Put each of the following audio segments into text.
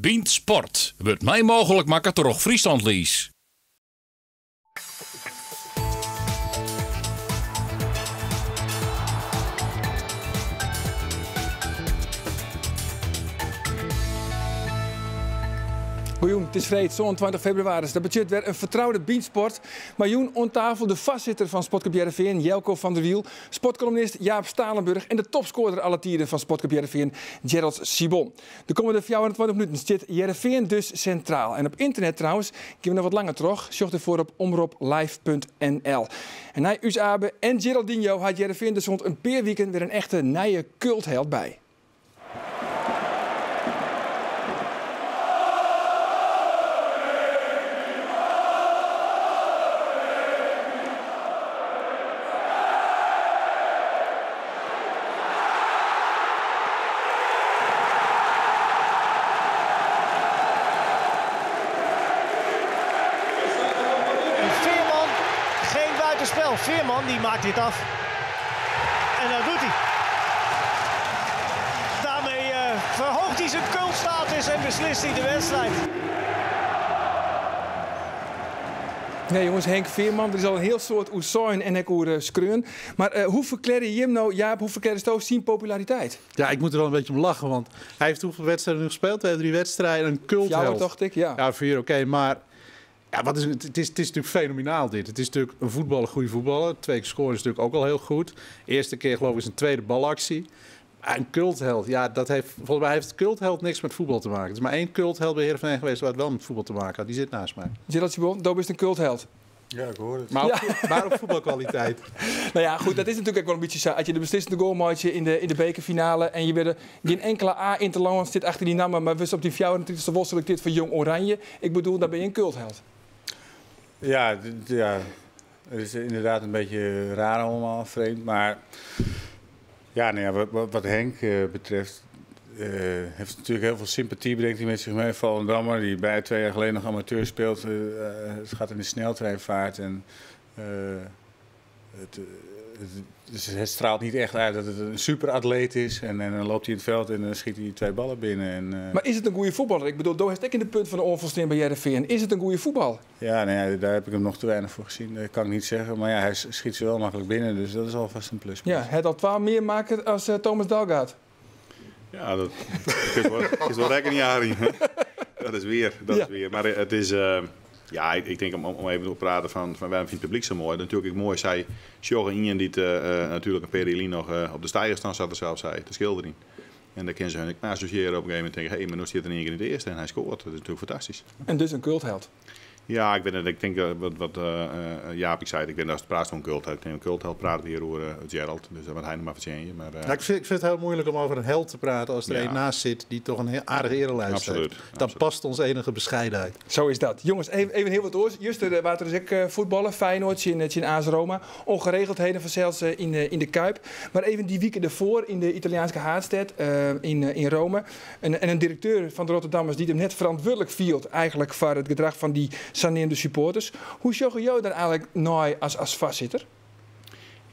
Bynt Sport wurdt mei mooglik makke troch Friesland Lease. Goejûn, it is freed 27 febrewaris. Dat betsjut wer in fertroude Bynt Sport. Mar jûn oan tafel de foarsitter fan Sportklup Hearrenfean, Jelko van der Wiel, sportkolumnist Jaap Stalenburg en de topskoarder alle tiden fan Sportklup Hearrenfean, Gerald Sibon. De kommende 24 minuten stiet Hearrenfean dus sintraal. En op ynternet trouwens gean we noch wat langer troch. Sjoch derfoar op omroplive.nl. En nei ús Abe en Geraldinho hat Hearrenfean der sûnt in pear wiken wer in echte nije kultheld by. Veerman, geen buitenspel. Veerman die maakt dit af. En dat doet hij. Daarmee uh, verhoogt hij zijn cultstatus en beslist hij de wedstrijd. Nee, jongens, Henk Veerman, der is al in hiel soad oer sein en ek oer skreaun. Mar hoe ferklearje jim no, Jaap, hoe ferklearresto syn populariteit? Ja, ik moet er wel een beetje om lachen, want hij heeft hoeveel wedstrijden nu gespeeld? Twee, drie wedstrijden, een cultheld. Fjouwer, tocht ik, ja. Ja, vier, oké, maar ja, wat is, het is natuurlijk fenomenaal dit. Het is natuurlijk een voetballer, goede voetballer. Twee keer scoren is natuurlijk ook al heel goed. Eerste keer geloof ik is een tweede balactie. Maar een cultheld, ja, dat heeft, volgens mij heeft cultheld niks met voetbal te maken. Er is maar één cultheld bij Heerenveen geweest waar het wel met voetbal te maken had. Die zit naast mij. Gerald Sibon, do bist in cultheld. Ja, ik hoor het. Maar ook, maar ook voetbalkwaliteit. Nou ja, goed, dat is natuurlijk ook wel een beetje zo. Als je de beslissende goal maakt in de bekerfinale en je werd geen enkele A-interland zit achter die namen, maar wist op die 24e wol selecteerd voor Jong Oranje. Ik bedoel, dan ben je een cultheld. Ja, ja, het is inderdaad een beetje raar allemaal, vreemd. Maar ja, nou ja, wat Henk betreft, heeft natuurlijk heel veel sympathie, brengt hij met zich mee. Volendammer, die bij 2 jaar geleden nog amateur speelt, het gaat in de sneltreinvaart. En dus het straalt niet echt uit dat het een superatleet is. En dan loopt hij in het veld en dan schiet hij twee ballen binnen. En, Maar is het een goede voetballer? Ik bedoel, do hast ek in de punt van de oanfal by Hearrenfean. Is het een goede voetballer? Ja, nou ja, daar heb ik hem nog te weinig voor gezien. Dat kan ik niet zeggen. Maar ja, hij schiet ze wel makkelijk binnen, dus dat is alvast een pluspunt. Ja, het al 12 meer maken als Thomas Dalgaard. Ja, dat is wel rekken, Jari. Dat is weer. Dat is weer. Maar het is... Ja, ik denk om even te praten van waarom vindt het publiek zo mooi. Natuurlijk moai, sy sjogge ien dy't natuerlik in pear noch op de steiger staan, sa't er sels sei, te skilderjen. En dan kinne se har ek assosjearje op in gegeven moment. Tinke, hé, mar no stiet er yn ien kear yn it earste en hy skoart. Dat is natuerlik fantastysk. En dus in cultheld. Ja, ik wit net, ik tink wat Jaap ik sei, ik wit ast praatst oer in cultheld. Ik tink in cultheld prate we hjir oer Gerald, dus dat moat hy noch mar fertsjinje. Maar, Ja, ik vind het heel moeilijk om over een held te praten als er een naast zit die toch een heel aardige erelijst heeft. Dan past ons enige bescheidenheid. Zo is dat. Jongens, even hiel wat oars. Juster waard der dus ek fuotballe, Feyenoord tsjin AS Roma. Ongeregeldheden fansels yn de Kuip. Mar even dy wike derfoar yn de Italiaanske haadstêd, yn Rome. En in direkteur fan de Rotterdammers dy't him net ferantwurdlik fielt eigentlik foar it gedrach fan dy saneamde supporters. Hoe sjogge jo dêr eigentlik nei as foarsitter?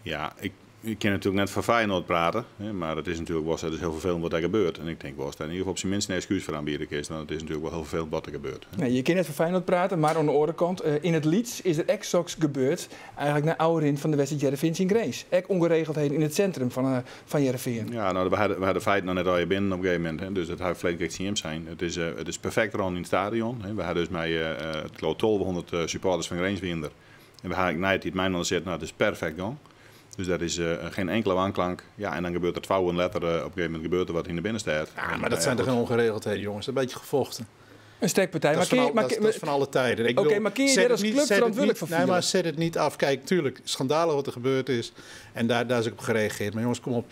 Ja, ik kin natuerlik net foar Feyenoord prate, hè, mar it is natuerlik wol, it is hiel ferfelend wat der gebeurt. En ik tink wol, ast dêr yn ieder gefal op syn minst in ekskús foar oanbiede kinst, dan it is natuerlik wol hiel ferfelend wat der gebeurt. Hè. Nee, je kin net foar Feyenoord prate, mar oan de oare kant, yn it Lyts is der ek soks gebeurd, eigentlik nei ôfrin fan de wedstriid Hearrenfean tsjin Grins. Ek ûngeregeldheden yn it sintrum fan Hearrenfean. Ja, no, we ha de feiten noch net allegear binnen op in gegeven momint. Hè, dus dat ha ik ek tsjin him sein. It is perfekt rûn yn it stadion. Hè. We ha dus mei ik leau 1200 supporters fan Grins wiene der. En we ha nei dy tiid mei sitten, no, it is perfekt gong. Dus dat is geen enkele wanklank. Ja, en dan gebeurt er 12 uur letter, op een gegeven moment gebeurt er wat yn de binnenstêd. Ja, maar dat zijn toch geen ongeregeldheden, jongens? Een beetje gevochten. In stekpartij. Dat is, Maar van, kin je, al, maar, dat is van alle tijden. Ik Oké, bedoel, maar kun je zet daar het als niet- club zet het verantwoordelijk niet- voor Nee, maar voelen? zet het niet af. Kijk, tuurlijk, schandalig wat er gebeurd is. En daar is ook op gereageerd. Maar jongens, kom op.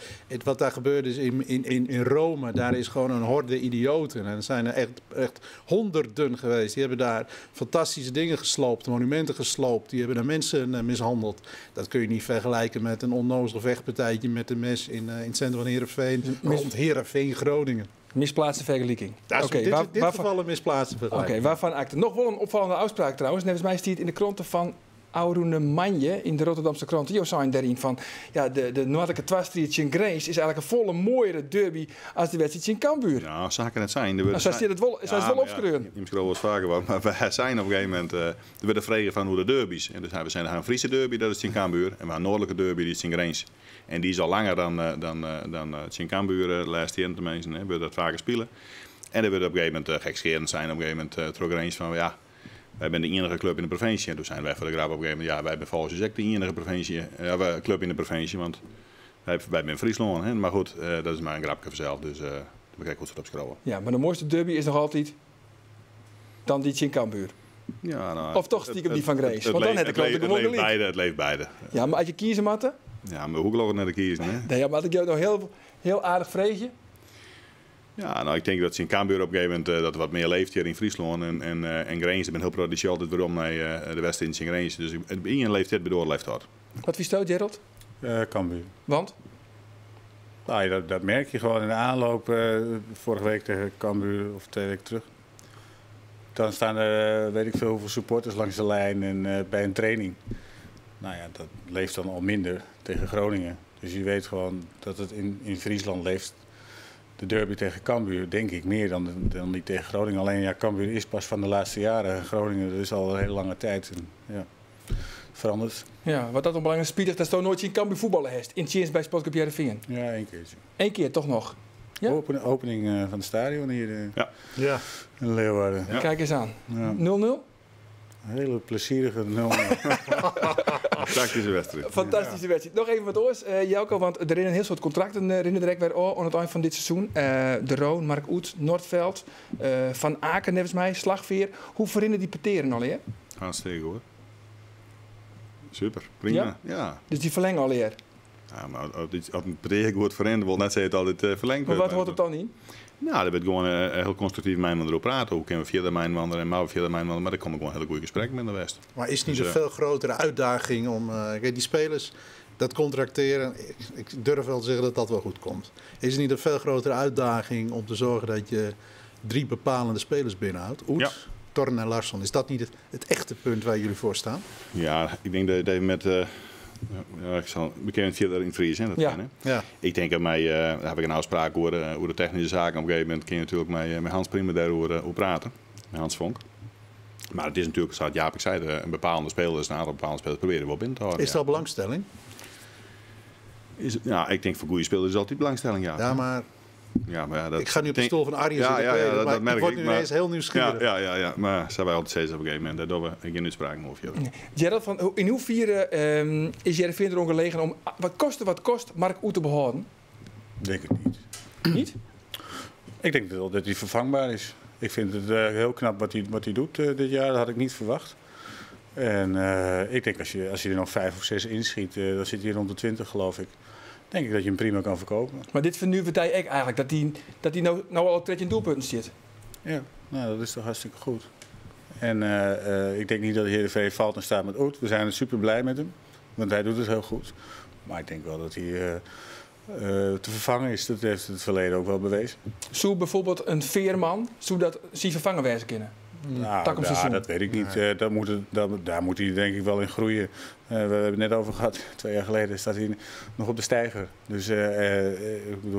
Wat daar gebeurd is in Rome, daar is gewoon een horde idioten. En er zijn er echt, echt honderden geweest. Die hebben daar fantastische dingen gesloopt, monumenten gesloopt. Die hebben daar mensen mishandeld. Dat kun je niet vergelijken met een onnozel vechtpartijtje met een mes in het centrum van Heerenveen. Rond Heerenveen, Groningen. Misplaatste fergeliking. Dat is Oké, in dit geval in misplaatste Oké, vergelijking. waarvan akte? Noch wol in opfallende ôfspraak trouwens. Neffens my stiet yn de krante fan Ôfrûne moandei yn de Rotterdamse Krant, jo seinen dêryn fan, ja, de noardlike twastriid tsjin Grins is eigentlik in folle moaiere derby as de wedstriid tsjin Cambuur. Ja, sa kin it sein. Nou, sa stiet it wol, sa is it wol opskreaun. Ja, jim skriuwe wolris faker wat, mar wy seinen op in gegeven momint, der wurde frege fan oer de derbys. En dus we seinen, we ha in Friese derby, dat is tsjin Cambuur, en we ha in noardlike derby, dy is tsjin Grins. En dy is al langer dan tsjin Cambuur, de lêste jierren teminsten, hè, wurdt dat faker spile. En der wurdt op in gegeven momint gekscherend sein op in gegeven momint troch Grins fan, ja, wy binne de iennige klup yn de provinsje. En doe seinen wy foar de grap op in gegeven momint, ja, wy binne folgens ús ek de iennige provinsje, ja, klup yn de provinsje, want wy binne Fryslân. Hè. Mar goed, dat is mar in grapke fansels, dus we krije goed wat opskriuwe. Ja, mar de moaiste derby is noch altyd dan dy tsjin Cambuur. Ja, nou, Of toch stiekem dy fan Grins? Want dan hat de krante gewoan gelyk. It leeft beide. Ja, mar as je kieze moatte? Ja, mar hoe geloof ik net te kiezen, hè? Nee, ja, mar as ik jou no hiel, hiel aardich freegje. Ja, nou, ik tink dat tsjin Cambuur op in gegeven momint dat der wat mear leeft hjir yn Fryslân. En Grins, der binne hiel protte dy sjogge altyd werom nei de wedstriden tsjin Grins. Dus by ien leeft dit, by de oar leeft dat. Wat fynsto, Gerald? Cambuur. Want? Nou, dat merk je gewoon in de aanloop. Vorige week tegen Cambuur, of 2 weken terug. Dan staan er weet ik veel hoeveel supporters langs de lijn en bij een training. Nou ja, dat leeft dan al minder tegen Groningen. Dus je weet gewoon dat het in Friesland leeft. De derby tegen Cambuur, denk ik, meer dan die tegen Groningen. Alleen ja, Cambuur is pas van de laatste jaren. En Groningen, dat is al een hele lange tijd. En, ja, veranderd. Ja, wat dat onbelangrijk is, spitich dat je nooit in Cambuur voetballen hebt. In tsjinst bij Sportclub Hearrenfean. Ja, 1 keertje. 1 keer toch nog? Ja? Opening van het stadion hier Ja. Ja. in Leeuwarden. Ja. Kijk eens aan. Ja. 0-0? Een hele plezierige 0-0. Fantastische wedstrijd. Fantastische wedstrijd. Nog even wat oars, Jelko, want er zijn een heel soort contracten rennen direct weer aan het eind van dit seizoen. De Roon, Mark Uth, Nordfeldt, Van Aken, volgens mij, Slagveer. Hoe verrinnen die peteren al, hè? Hartstikke hoor. Super, prima. Ja? Ja. Dus die verlengen al eer. Ja, maar als een project wordt veranderd, wil net zeggen dat het verlengd Maar wordt. wat hoort het dan niet? Nou, daar werd gewoon heel constructief met elkaar over praten. Hoe kunnen we verder met elkaar en maar we verder met elkaar, maar daar kom ik gewoon een heel goed gesprek met de West. Maar is het niet Dus, een veel grotere uitdaging om kijk, die spelers, dat contracteren, ik durf wel te zeggen dat dat wel goed komt. Is het niet een veel grotere uitdaging om te zorgen dat je 3 bepalende spelers binnenhoudt? Uth, Ja. Torn en Larsson. Is dat niet het echte punt waar jullie voor staan? Ja, ik denk dat het even met... ja, ik zal bekend verder in Fries, hè, dat Ja. kan, hè. Ja. Ik denk dat mij, daar heb ik een afspraak over de technische zaken. Op een gegeven moment kun je natuurlijk met Hans prima daarover over praten. Met Hans Vonk. Maar het is natuurlijk, zoals Jaap ik zei, een bepaalde speler, een aantal bepaalde spelers proberen wel binnen te houden. Is er ja. al belangstelling? Is het, ja, ik denk voor goede spelers is altijd belangstelling, ja. Ja, maar Ja, maar ja, dat ik ga nu op de denk- stoel van Arjen Ja, zitten, ja, ik weet ja, het, dat maar merk ik word ik, nu maar ineens heel nieuwsgierig. Ja, ja, ja, ja, maar zijn wij altijd steeds op een gegeven moment, daardoor we geen uitspraak meer over hebben. Gerald, in hoeverre is Hearrenfean erom gelegen om, wat kost wat kost, Mark Uth te behouden? Denk ik niet. Niet? Ik denk wel dat hij vervangbaar is. Ik vind het heel knap wat hij doet dit jaar. Dat had ik niet verwacht. En ik denk als je er nog 5 of 6 inschiet, dan zit hij rond de 20 geloof ik. Denk ik dat je hem prima kan verkopen. Maar dit vernieuwt hij ook eigenlijk, dat hij, dat hij nou al 13 doelpunten zit. Ja, dat is toch hartstikke goed. En ik denk niet dat Heerenveen valt en staat met Uth. We zijn super blij met hem, want hij doet het heel goed. Maar ik denk wel dat hij te vervangen is. Dat heeft het verleden ook wel bewezen. Zou bijvoorbeeld een Veerman, zou dat zien vervangen wezen kunnen? Tak om seizoen. Dat weet ik niet. Daar moet hij denk ik wel in groeien. We hebben het net over gehad. 2 jaar geleden staat hij nog op de steiger. Dus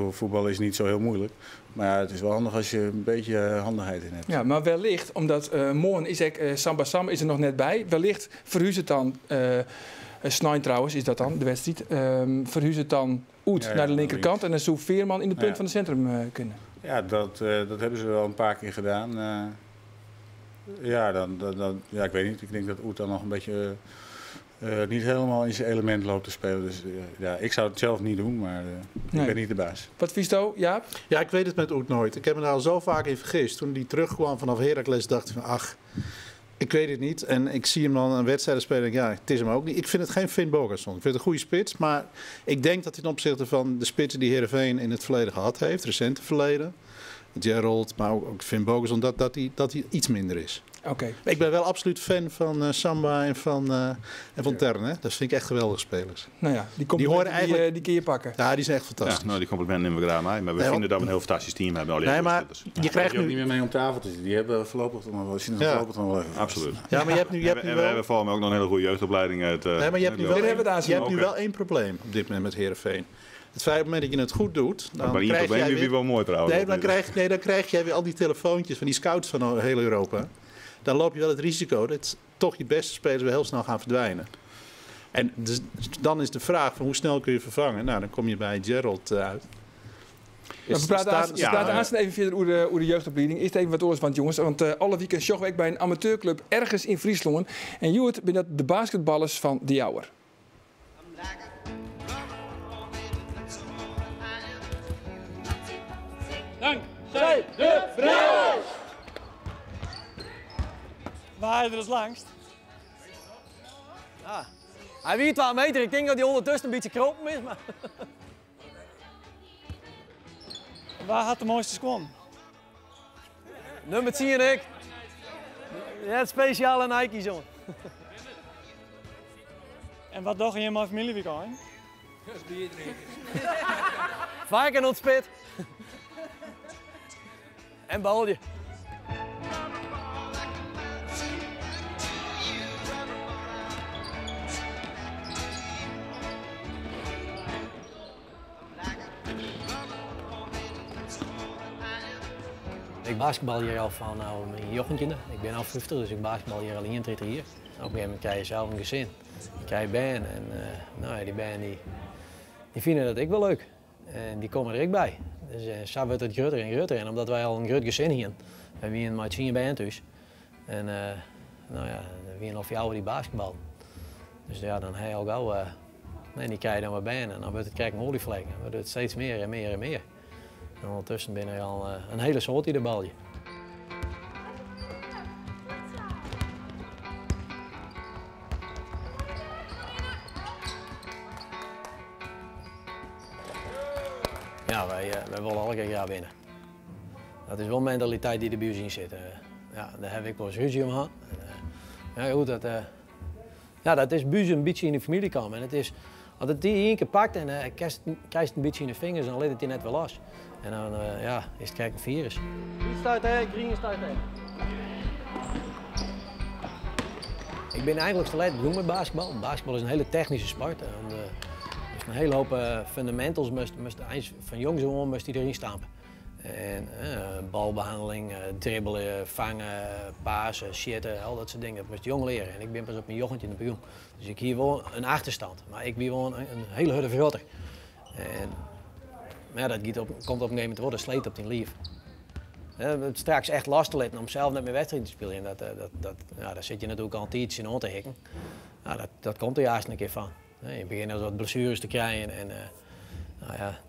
voetbal is niet zo heel moeilijk. Maar het is wel handig als je een beetje handigheid in hebt. Ja, maar wellicht, omdat morgen is ook Samba Sam is er nog net bij. Wellicht verhuurt het dan, Snijn trouwens is dat dan, de wedstrijd. Verhuurt het dan Uth naar de linkerkant en dan zou Veerman in de punt van het centrum kunnen. Ja, dat hebben ze wel een paar keer gedaan. Ja, dan, dan, dan, ja, ik weet niet. Ik denk dat Uth dan nog een beetje niet helemaal in zijn element loopt te spelen. Dus ik zou het zelf niet doen, maar ik ben niet de baas. Wat vies je, Jaap? Ja, ik weet het met Uth nooit. Ik heb me daar al zo vaak in vergist. Toen die terugkwam vanaf Heracles dacht ik van, ach, ik weet het niet. En ik zie hem dan een wedstrijd spelen en denk, ja, het is hem ook niet. Ik vind het geen Finnbogason. Ik vind het een goede spits, maar ik denk dat hij ten opzichte van de spitsen die Heerenveen in het verleden gehad heeft, recente verleden, Gerald, maar ook Finnbogason, dat hij iets minder is. Oké. Ik ben wel absoluut fan fan eh, Samba en van, en van Tern. Hè? Dat vind ik echt geweldige spelers. Nou ja, die, Die horen eigenlijk- die kun je pakken. Ja, die zijn echt Ja, fantastisch. nou, die complimenten nemen we graag mee. Maar we Nee, vinden dat we een heel fantastisch team hebben. Al die Nee, maar jeugdspelers. je krijgt Die ook nu... niet meer mee om tafel te zitten. Die hebben we voorlopig toch nog wel, zien we Ja. voorlopig nog wel even. vast. Absoluut. Ja, maar je hebt nu, je En hebt we, nu en we wel... hebben volgens mij ook nog een hele goede jeugdopleiding uit. Nee, maar je hebt nu wel, Dit hebben we daar je hebt nu Oké. wel één probleem op dit moment met Heerenveen. Het feit op het moment dat je het goed doet, dan Maar één krijg probleem jij die weer... wel mooi trouwens. Nee, dan krijg jij weer al die telefoontjes van die scouts van heel Europa. Dan loop je wel het risico dat toch je beste spelers weer heel snel gaan verdwijnen. En dus, dan is de vraag van hoe snel kun je vervangen? Nou, dan kom je bij Gerald uit. Maar we praten, staan- we ja, praten ja. aanstaan even verder over de jeugdopleiding. Eerst even wat oors, want jongens, want alle weekend sjoggen we bij een amateurclub ergens in Friesland. En Joert ben dat de basketballers van De Jouwer. Waar er het langst? Hij wiet 12 meter. Ik denk dat hij ondertussen een beetje krompen is. Maar... Waar had de mooiste squam? Nummer 10 ik. Ja, het speciale Nike, jongen. En wat dacht je in mijn familieweekend? Vaak en ontspit. En balje. Ik basketbal hier al van nou, mijn jochentje. Ik ben al 50, dus ik basketbal hier al 31 jaar. Op een gegeven moment krijg je zelf een gezin. Je krijgt band en nou ja, die band die vinden dat ik wel leuk. En die komen er ook bij. Dus zo wordt het groter en groter. En omdat wij al een groot gezin hier, wij waren maar 10 band thuis. En nou ja, we al jou die basketbal. Dus ja, dan heb je al gauw, nee, die krijg je dan wat bij en dan wordt het krijg een olievlek. Dan wordt het steeds meer en meer en meer. En ondertussen ben er al een hele soort in de balje. Ja, wij willen alle keer graag winnen. Dat is wel een mentaliteit die de buurt in zit. Ja, daar heb ik wel eens ruzie om gehad. En, ja, goed, dat, ja, dat is buis een beetje in de familie komen. En het is, als het die één keer pakt en krijgt het een beetje in de vingers, dan laat het die net wel los. En dan ja, is het kijk een virus. Wie staat daar? Green staat daar. Ik ben eigenlijk te laat begonnen met basketbal. Basketbal is een hele technische sport. En, dus een hele hoop fundamentals moest van jongs af aan moest die erin stampen. En balbehandeling, dribbelen, vangen, pasen, shitten, al dat soort dingen. Dat moest jong leren. En ik ben pas op mijn jochentje in de begon. Dus ik hier wel een achterstand. Maar ik ben wel een hele harde verrotter. En maar ja, dat komt op een gegeven moment worden sleet op die lief. Het straks echt lastig te om zelf net meer wedstrijden te spelen. En ja, daar zit je natuurlijk al een tijdje in te hikken. Nou, dat komt er juist een keer van. Je begint al wat blessures te krijgen en nou ja,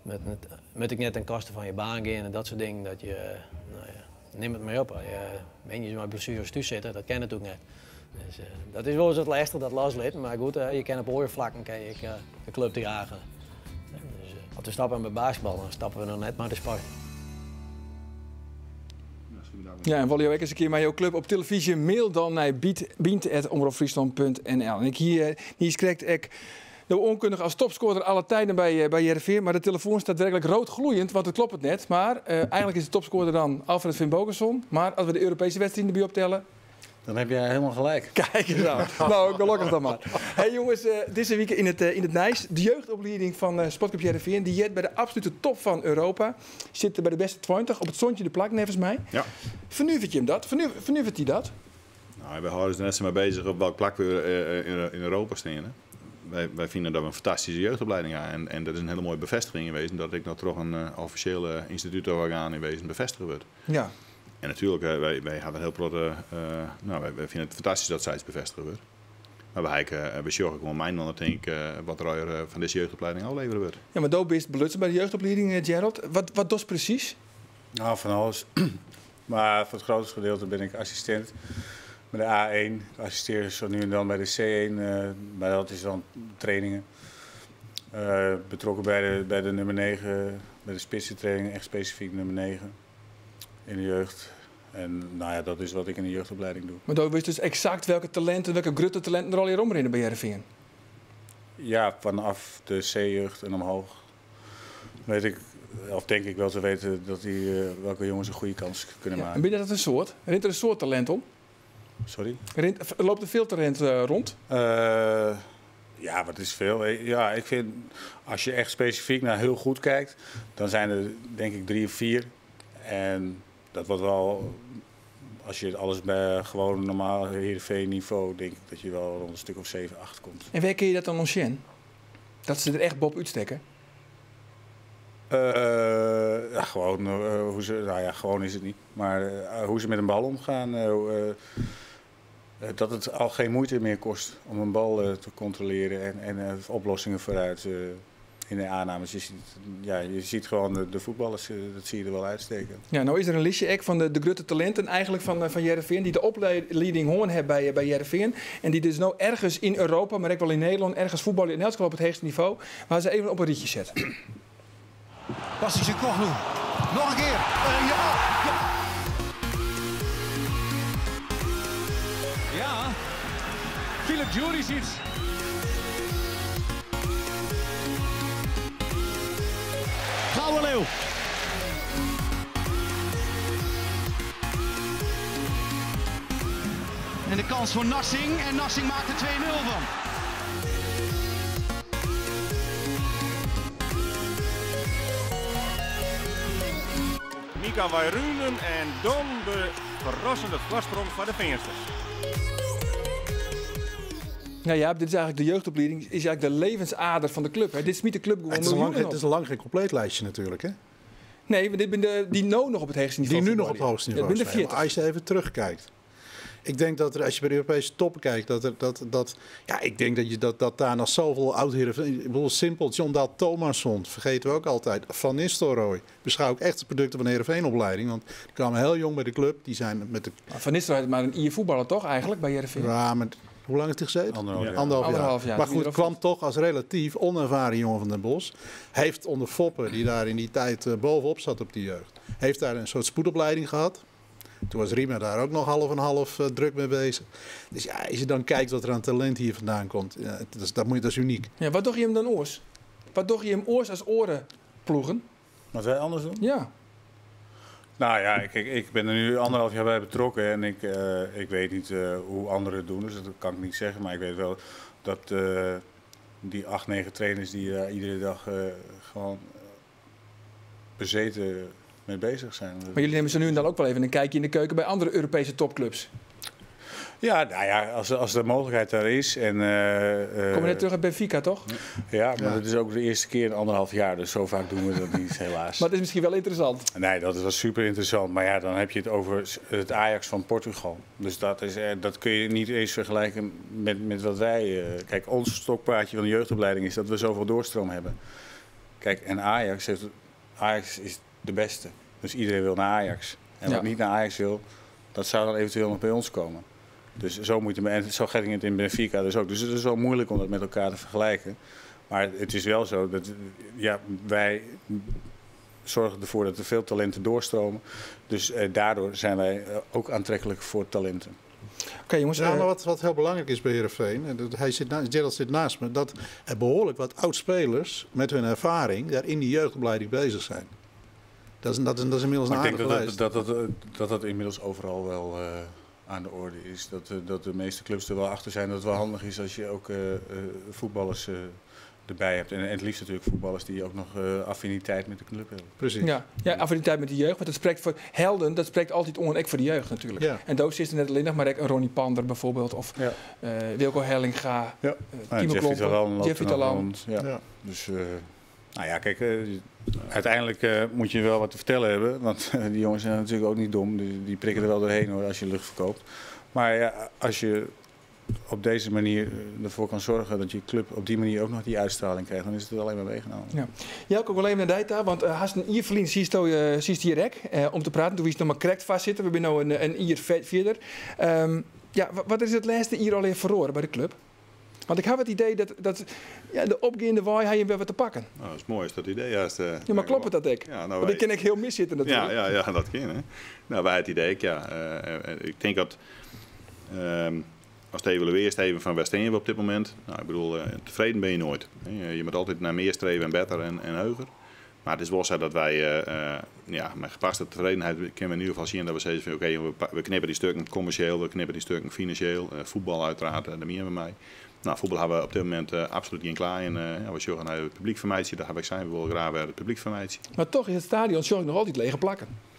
met ik net ten koste van je baan gaan en dat soort dingen. Dat je, nou ja, neem het maar op. Je ben je maar blessures thuis zitten, dat ken je natuurlijk net. Dus, dat is wel eens het lastig, dat loslid. Maar goed, je kan op oorvlakken kan je, de club dragen. Dus, als we stappen met basketbal, dan stappen we nog net maar de sport. Ja, en wil je ook eens een keer met jouw club op televisie, mail dan naar bient@omroepfriesland.nl. En ik hier, hier krijg ik de onkundig als topscorer alle tijden bij Heerenveen. Maar de telefoon staat werkelijk rood gloeiend, want het klopt het net. Maar eigenlijk is de topscorer dan Alfred Finnbogason. Maar als we de Europese wedstrijden erbij optellen... Dan heb jij helemaal gelijk. Kijk eens aan. Nou, gelukkig dan maar. Hey jongens, deze week in het Nijs. De jeugdopleiding van Sportclub Heerenveen. Die jet bij de absolute top van Europa. Zit bij de beste 20. Op het zoontje de plak, nevens mij. Ja. Vernuvert je hem dat? Vernuvert hij dat? Nou, we houden ons net zo maar bezig op welk plak we in Europa staan. Hè? Wij vinden dat we een fantastische jeugdopleiding hebben. En dat is een hele mooie bevestiging in wezen. Dat ik nog terug een officiële instituutorgaan in wezen bevestigd wordt. Ja. En natuurlijk, wij hebben een heel grote, nou, wij vinden het fantastisch dat zij het bevestigd wordt. Maar wij we zorgen gewoon mijn dan denk ik, wat er van deze jeugdopleiding afleveren wordt. Ja, maar doop is belutsen bij de jeugdopleiding, Gerald. Wat doet precies? Nou, van alles. Maar voor het grootste gedeelte ben ik assistent bij de A1. Ik assisteer zo nu en dan bij de C1, maar dat is dan trainingen. Betrokken bij de nummer 9, bij de spitsentrainingen, echt specifiek nummer 9 in de jeugd. En nou ja, dat is wat ik in de jeugdopleiding doe. Mar do witst dus eksakt welke talinten, welke grutte talinten der allegear omrinne by Hearrenfean? Ja, vanaf de C-jeugd en omhoog weet ik, of denk ik wel te weten dat die, welke jongens een goede kans kunnen Ja, maken. en binne dat in soad? Rint der in soad talint om? Sorry? Rint, loopt der veel talint rond? Ja, wat is veel? Ja, ik vind, als je echt specifiek naar heel goed kijkt, dan zijn er denk ik 3 of 4. En dat wordt wel, als je het alles bij gewoon normaal Heerenveen niveau, denk ik dat je wel rond een stuk of 7, 8 komt. En waar kun je dat dan nog zien? Dat ze er echt bob uitstekken? Ja, gewoon, hoe ze, nou ja, gewoon is het niet. Maar hoe ze met een bal omgaan. Dat het al geen moeite meer kost om een bal te controleren en oplossingen vooruit in de aannames. Je ziet gewoon de voetballers, dat zie je er wel uitsteken. Ja, nou is er een listje ek van de grote talenten eigenlijk van Hearrenfean, die de opleiding hoorn hebben bij Hearrenfean. En die dus nou ergens in Europa, maar ook wel in Nederland, ergens voetballen in elk geval op het hoogste niveau, waar ze even op een rietje zetten. Passie Koglu. Nog een keer. Ja, ja. Ja, Filip Djuricic. Gouden Leeuw. En de kans voor Narsingh. En Narsingh maakt er 2-0 van. Mika Väyrynen en dan de verrassende voorsprong van de Veensters. Nou ja, dit is eigenlijk de jeugdopleiding, is eigenlijk de levensader van de club. Hè. Dit is niet de club gewoon Het is al lang, miljoenen het is al lang geen compleet lijstje natuurlijk, hè? Nee, want dit zijn de, die nu nog op het hoogste niveau Die nu nog op het voetballen. hoogste Ja, niveau dit zijn de spelen. Maar 40. als je even terugkijkt. Ik denk dat er, als je bij de Europese top kijkt, dat er, dat, dat, ja, ik denk dat je dat, dat daar nog zoveel oud-heren, ik bedoel, simpel, Jon Dahl Tomasson, vergeten we ook altijd. Van Nistelrooy, beschouw ik echt de producten van de Heerenveen-opleiding. Want die kwamen heel jong bij de club. Die zijn met de Maar Van Nistelrooy had maar een ier voetballer toch eigenlijk bij Heerenveen? Ja, maar hoe lang heeft hij gezeten? Anderhalf jaar. Anderhalf jaar. Anderhalf jaar. Maar Toen goed, hij kwam toch als relatief onervaren jongen van Den Bosch. Heeft onder Foppen, die daar in die tijd bovenop zat op die jeugd, heeft daar een soort spoedopleiding gehad. Toen was Riemer daar ook nog half en half druk mee bezig. Dus ja, als je dan kijkt wat er aan talent hier vandaan komt, ja, het is, dat moet je, dat is uniek. Ja, wat doe je hem dan oors? Wat doe je hem oors als orenploegen? Wat wij anders doen? Ja. Nou ja, ik ben er nu anderhalf jaar bij betrokken en ik weet niet hoe anderen het doen, dus dat kan ik niet zeggen. Maar ik weet wel dat die 8, 9 trainers die daar iedere dag gewoon bezeten mee bezig zijn. Maar jullie nemen ze nu en dan ook wel even een kijkje in de keuken bij andere Europese topclubs. Ja, nou ja, als de mogelijkheid daar is. En Komen we net terug uit Benfica, toch? Ja, maar Ja. dat is ook de eerste keer in anderhalf jaar, dus zo vaak doen we dat niet, helaas. Maar het is misschien wel interessant. Nee, dat is wel super interessant. Maar ja, dan heb je het over het Ajax van Portugal. Dus dat kun je niet eens vergelijken met wat wij... Kijk, ons stokpaardje van de jeugdopleiding is dat we zoveel doorstroom hebben. Kijk, en Ajax is de beste. Dus iedereen wil naar Ajax. En wat niet naar Ajax wil, dat zou dan eventueel nog bij ons komen. Dus zo moet je, en zo ging het in Benfica dus ook. Dus het is wel moeilijk om dat met elkaar te vergelijken. Maar het is wel zo dat, ja, wij zorgen ervoor dat er veel talenten doorstromen. Dus daardoor zijn wij ook aantrekkelijk voor talenten. Oké, jongens, Ja, maar wat heel belangrijk is bij Heerenveen, en dat, hij zit na, Gerald zit naast me, dat er behoorlijk wat oud-spelers met hun ervaring daar in die jeugdopleiding bezig zijn. Dat is inmiddels een Maar ik denk aardige lijst. dat inmiddels overal wel aan de orde is. Dat de meeste clubs er wel achter zijn dat het wel handig is als je ook voetballers erbij hebt. En het liefst natuurlijk voetballers die ook nog affiniteit met de club hebben. Precies. Ja, ja, affiniteit met de jeugd. Want dat spreekt voor helden, dat spreekt altijd on en ik voor de jeugd natuurlijk. Ja. En Doos is er net alleen nog maar een Ronnie Pander bijvoorbeeld. Of Wilco Hellinga, Timo Jeffrey Klompen, Talan loopt Jeffrey er nog Talan. rond. Ja. Dus nou ja, kijk, uiteindelijk moet je wel wat te vertellen hebben. Want die jongens zijn natuurlijk ook niet dom. Die prikken er wel doorheen hoor, als je lucht verkoopt. Maar ja, als je op deze manier ervoor kan zorgen dat je club op die manier ook nog die uitstraling krijgt, dan is het alleen maar meegenomen. Ja. Jelko, ik wil even naar Dijta, want haast een ierverlien zie je zie je hier rek om te praten. Toen wist nog maar correct vastzitten. We zijn nu een ier verder. Wat is het laatste hier al even verloren bij de club? Want ik ha it idee dat ja, de opgeande wei ha je wer wat te pakken. Nou, dat is moai, is dat idee juist. Ja, mar kloppet dat ek? Ja, nou, Want wij, ik kin ek hiel mis sitte natuerlik. Ja, dat kin. Hè. Nou, wy it idee, ja. Ik tink dat ast evaluearst even fan wêr steane we op dit momint. Nou, ik bedoel, tefreden binne je noait. Je moat altyd nei mear streve en better en heger. Mar it is wol sa dat wy, ja, mei gepaste tefredenheid kinne we yn ieder gefal sjen dat we sizze fan oké, we knippe dy stukken kommersjeel, we knippe dy stukken finansjeel, fuotbal uiteraard, dêr miene we mei. Nou, fuotbal ha we op dit momint absolút gjin kleien. Ja, we sjogge nei it publyk fermeitsje, dat ha ik sein, we wolle graach wer it publyk fermeitsje. Mar toch is it stadion, sjoch ik noch altyd lege plakken.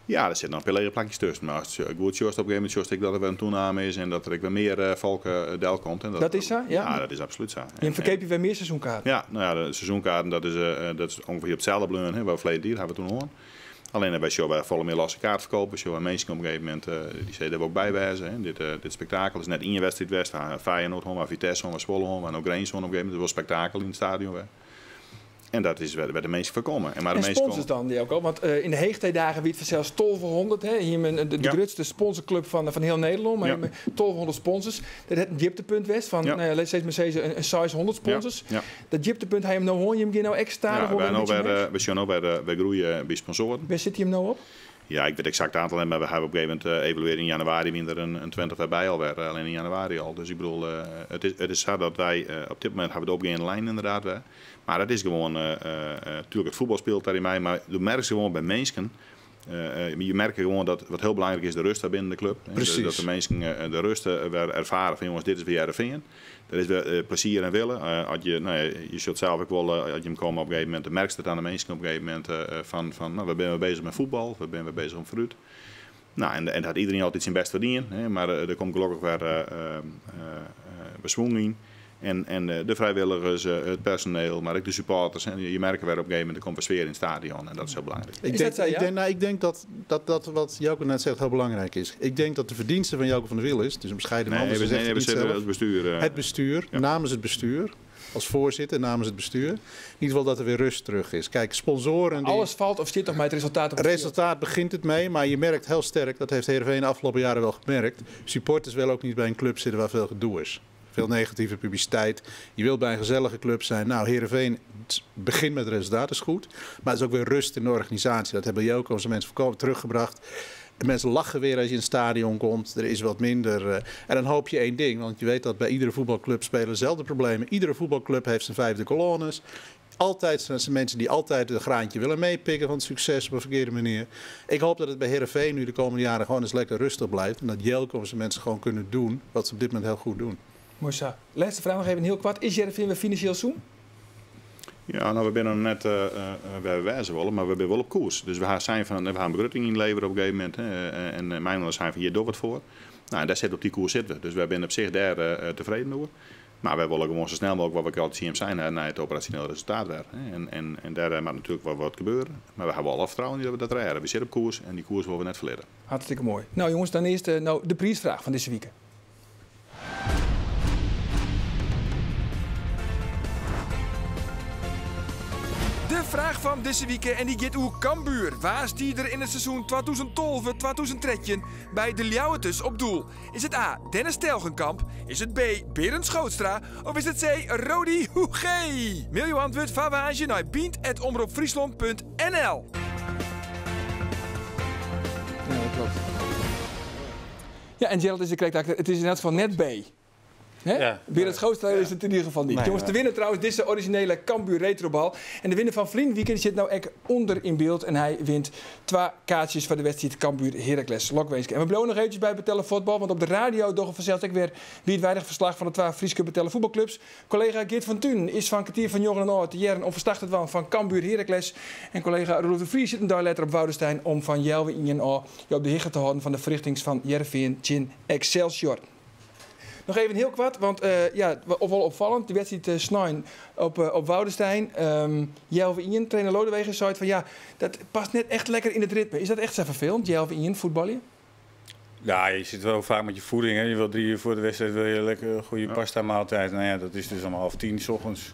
Ja, der sitte noch in pear lege plakjes tusken. Mar ast goed sjochst, op in gegeven momint sjochst ek dat der wer in toename is en dat der ek wer mear folk delkomt. En dat is sa? Ja? Ja, dat is absolút sa. Jim ferkeapje wer mear seizoenkaarten? Ja, nou ja, de seizoenkaarten dat is ûngefear op itselde bleaun, hè, wat ferleden jier ha we toen hân. Allinne wy sjogge wer folle mear losse kaartferkoop. We sjogge minsken op in gegeven momint dy sizze dêr wol ik by wêze. Hè. Dit spektakel is net ien wedstriid west. We ha Feyenoord hân, we ha Vitesse hân, we ha Zwolle hân, we ha no Grins hân op in gegeven momint. Der is wol spektakel yn it stadion wer. En dat is wêr't de minsken foar komme. En, maar de en sponsors dan, Jelko? Want yn de heechtijdagen wie it fansels 1200. Hè? Hier de grutste sponsorclub fan hiel Nederlân. Mar 1200 sponsors. Dat hat in djiptepunt west fan, nou ja, sis mar sizze, in 600 sponsors. Dat djiptepunt ha jim no hân. Jim gean no ek stadich oan. Wy sjogge no wer groeie by sponsoaren. Wêr sit jim no op? Ja, ik wit eksakt it oantal net, mar we hawwe op in gegeven momint evaluearre yn januari wiene der in 20 wer by alwer, allinne yn januari al. Dus ik bedoel, it is sa dat wy op dit momint hawwe de opgeande lijn inderdaad wer. Mar it is gewoan, tuerlik it fuotbal spilet dêryn mei, mar do merkst gewoan by minsken, je merke gewoan dat wat hiel belangryk is de rust wer binnen de klup. Dat de minsken de rust wer erfare fan jonges dit is wer Hearrenfean. Der is wer plezier en wille. As je, no ja, je sjocht sels ek wol, as jim komme op in gegeven momint, dan merkst it oan de minsken op in gegeven momint fan, no, we binne wer bezich mei fuotbal, we binne wer bezich om foarút. No, en dat hat iderien altyd syn bêst foar dien, hè, mar der komt gelokkich wer swung yn. En de frijwilligers, it personeel, mar ek de supporters. Je merke wer op in gegeven momint, der komt wer sfear yn it stadion en dat is hiel belangryk. Ik denk dat wat Jelko net zegt heel belangrijk is. Ik denk dat de verdienste van Jelko van der Wiel is, het is een bescheiden man, Nee, dus hij zegt we het niet zitten zelf. het bestuur, Het bestuur, namens het bestuur, als voorzitter namens het bestuur. In ieder geval dat er weer rust terug is. Kijk, sponsoren die Alles valt of zit nog met het resultaat op het veld. Resultaat begint het mee, maar je merkt heel sterk, dat heeft Heerenveen de afgelopen jaren wel gemerkt, supporters willen ook niet bij een club zitten waar veel gedoe is. Veel negatieve publiciteit. Je wilt bij een gezellige club zijn. Nou, Heerenveen, het begint met resultaat, is goed. Maar het is ook weer rust in de organisatie. Dat hebben Jelko en zijn mensen teruggebracht. De mensen lachen weer als je in het stadion komt. Er is wat minder. En dan hoop je één ding. Want je weet dat bij iedere voetbalclub spelen dezelfde problemen. Iedere voetbalclub heeft zijn 5e colonnes. Altijd zijn er mensen die altijd een graantje willen meepikken van het succes op een verkeerde manier. Ik hoop dat het bij Heerenveen nu de komende jaren gewoon eens lekker rustig blijft. En dat Jelko en zijn mensen gewoon kunnen doen wat ze op dit moment heel goed doen. Mooi zo. Laatste vraag nog even heel kwart. Is Heerenveen weer financieel zoen? Ja, nou, we zijn nog net waar we wijzen willen, maar we zijn wel op koers. Dus we gaan zijn van, we gaan een begrutting inleveren op een gegeven moment. Hè, en mijn ouders zijn van hier door wat voor. Nou, en daar zit op die koers zitten we. Dus wij zijn op zich daar tevreden over. Maar wij willen gewoon zo snel mogelijk wat we altijd zien zijn, hè, naar het operationeel resultaat weer. Hè. En daar moet natuurlijk wel wat gebeuren. Maar we hebben alle vertrouwen in dat we dat redden. We zitten op koers en die koers willen we net verleden. Hartstikke mooi. Nou jongens, dan eerst de prijsvraag van deze week. De vraag van deze week en die gaat oer Cambuur. Waar stier er in het seizoen 2012-2013 bij de Ljouwerters op doel? Is het A, Dennis Telgenkamp? Is het B, Berend Schootstra? Of is het C, Rody Hoegee? Mail je antwoord van Waasje naar bient at omroep friesland punt N L. Ja, dat klopt. Ja, en Gerald is de correcte acteur. Het is in elk geval net B. Hè? Ja. Berend Schootstra is het in ieder geval niet. Nee, Jongens, de nee. winnaar trouwens, deze originele Cambuur Retrobal. En de winnaar van Vlien Weekend zit nou echt onder in beeld. En hij wint 2 kaartjes voor de wedstrijd Cambuur Heracles. Lokwenske. En we blijven nog eventjes bij Betelle Voetbal. Want op de radio doen we vanzelf ook weer wie het weinig verslag van de 2 Frieske Betelle voetbalclubs. Collega Geert van Thun is van kwartier van Joren en Oort te Jern onverstacht het van Cambuur Heracles. En collega Roelof de Vries zit een dag later op Woudestein om van Jelwe in en O op de higge te houden van de verrichtings van Heerenveen Chin Excelsior. Nog even heel kwart, want ja, of wel opvallend, die wedstrijd Snijn op Woudestein. Jelwe Ien, trainer Lodeweges, zei van ja, dat past net echt lekker in het ritme. Is dat echt zo vervelend, Jelwe Ien, voetballen? Ja, je zit wel vaak met je voeding. Hè. Je wil 3 uur voor de wedstrijd wil je lekker een goede pasta maaltijd. Nou ja, dat is dus om half tien 's ochtends.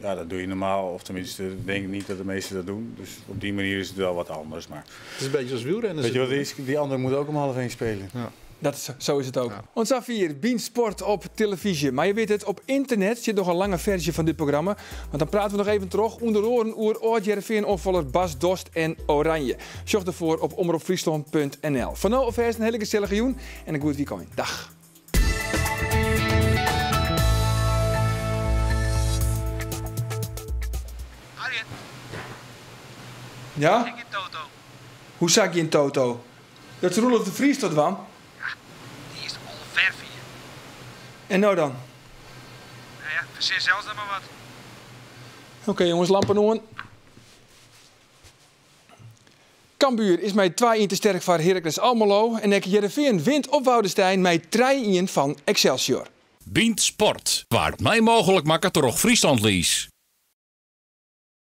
Ja, dat doe je normaal, of tenminste denk ik niet dat de meesten dat doen. Dus op die manier is het wel wat anders. Maar Het is een beetje zoals wielrennen. Weet je wat het is? Die ander moet ook om half één spelen. Ja. Dat is, zo is het ook. Oant safier, Bynt Sport op telefyzje. Mar je witte it, op ynternet sit noch in lange ferzje fan dit programma. Want dan prate we noch even troch, ûnder oaren oer âld-Hearrenfean-oanfaller Bas Dost en Oranje. Sjoch derfoar op omropfryslân.nl. Foar no alfêst in hiele gesellige jûn en in goed wykein. Dag. Arjen. Ja? Ek gjin Toto. Hoe sa gjin Toto? Dat is Roelof de Vries toch dwaan? Ja, dy is al ver fier. En no dan? Nou ja, fersin sels dan mar wat. Oké jongens, lampen oan. Cambuur is mei 2-1 te sterk foar Heracles Almelo en ek Hearrenfean wint op Woudestein mei 3-1 fan Excelsior. Bynt Sport waard mei mooglik makke troch Friesland Lease.